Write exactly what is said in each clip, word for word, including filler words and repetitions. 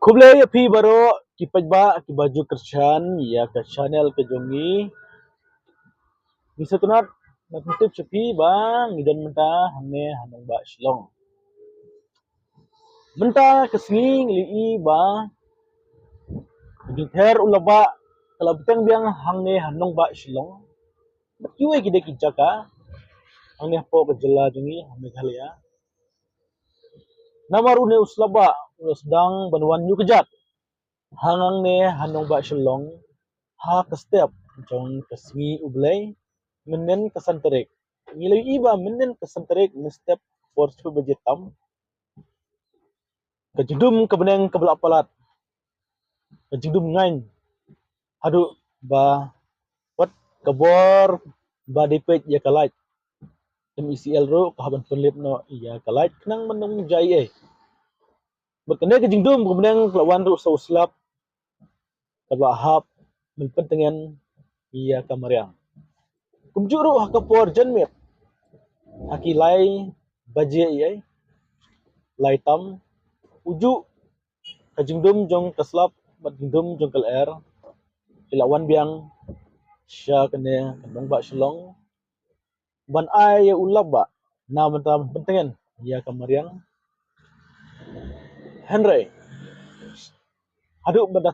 Khublei ïa phi baroh ki paidbah kiba ju kyrshan ïa ka channel ka jong ngi. Ngi sngewtynnat ban pyntip sha phi ba ngi don mynta hangne ha nongbah Shillong. Mynta ka sngi ngi la ïohi ba ka jingther u laba ka la bteng biang hangne ha nongbah Shillong. Bad kiwei ki dei ki jaka hangne hapoh ka jylla jong ngi ha Meghalaya. Namar une u slap ba u la sdang ban wan ñiuh kjat hangne ha nongbah Shillong ha ka step jong ka sngi U Blei mynnin ka san tarik. Ngi la ïohi ba mynnin ka san tarik mynstep por shiphew baje tam, ka jingdum ka bneng kaba la palat, ka jingdum ngaiñ haduh ba wat ka bor ba dei peit ïa ka light. M E C L ruh ka hap ban pynlip noh ïa ka light khnang ban ym jia ei ei. Bad kane ka jingdum ka bneng ka la wan ruh sa u slap kaba la hap ban pyntngen ïa ka mariang. Kumjuh ruh ha ka por janmiet ha ki lai baje ei ei, lai tam, u juh ka jingdum jong ka slap bad jingdum jong ka lyer ki la wan biang sha kane ka nongbah Shillong ban ai ïa u laba na bynta ban pyntngen ïa ka mariang. Hynrei haduh ba da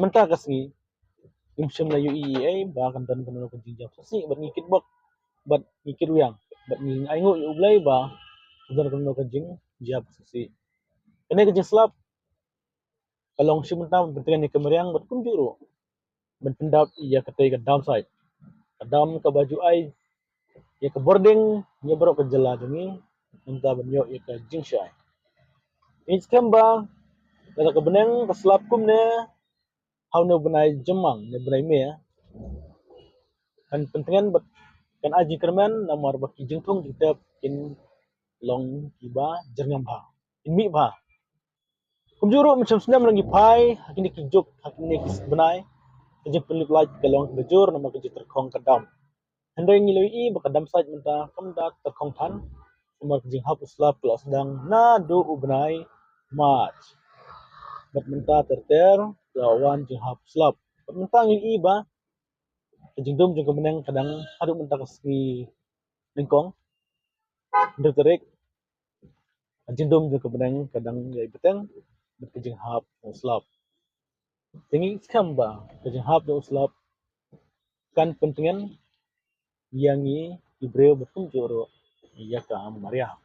mynta ka sngi ngim shym la ïohi ei ei ba kan don kano ka jingjia shisha bad ngi kit bok bad ngi kit rwiang bad ngi ainguh ïa U Blei ba kan don kano ka jingjia shisha. Kane ka jingslap ka long shi bynta ban pyntngen ïa ka mariang bad kumjuh ruh ban pyndap ïa katei ka dam site, ka dam kaba ju ai ïa ka bording ïa baroh ka jylla jong ngi mynta ban ïoh ïa ka jingshai. Ngi skhem ba lada ka bneng ka slap kumne ha une u bnai Jymmang ne bnai May kan pyntngen bad kan ai jingkyrmen namar ba ki jingthung jingtep kin long kiba jyrngam bha, kin mih bha. Kumjuh ruh mynshem snem lane ngi phai ha kine ki juk ha kine ki bnai ka jingpynlip light ka long kaba jur namar ka jingtyrkhong ka dam. Hynrei ngi la ïohi ba ka dam site mynta kam da tyrkhong than namar ka jinghap u slap ka la sdang naduh u bnai March. Bad mynta ter ter ka la wan jinghap u slap. Bad mynta ngi ïohi ba ka jingdum jong ka bneng ka dang haduh mynta ka sngi nyngkong hynriew tarik. Ka jingdum jong ka bneng ka dang ïai bteng bad ka jinghap jong u slap. Te ngi skhem ba ka jinghap jong u slap kan pyntngen ïa ngi ki briew bad kumjuh ruh ïa ka mariang.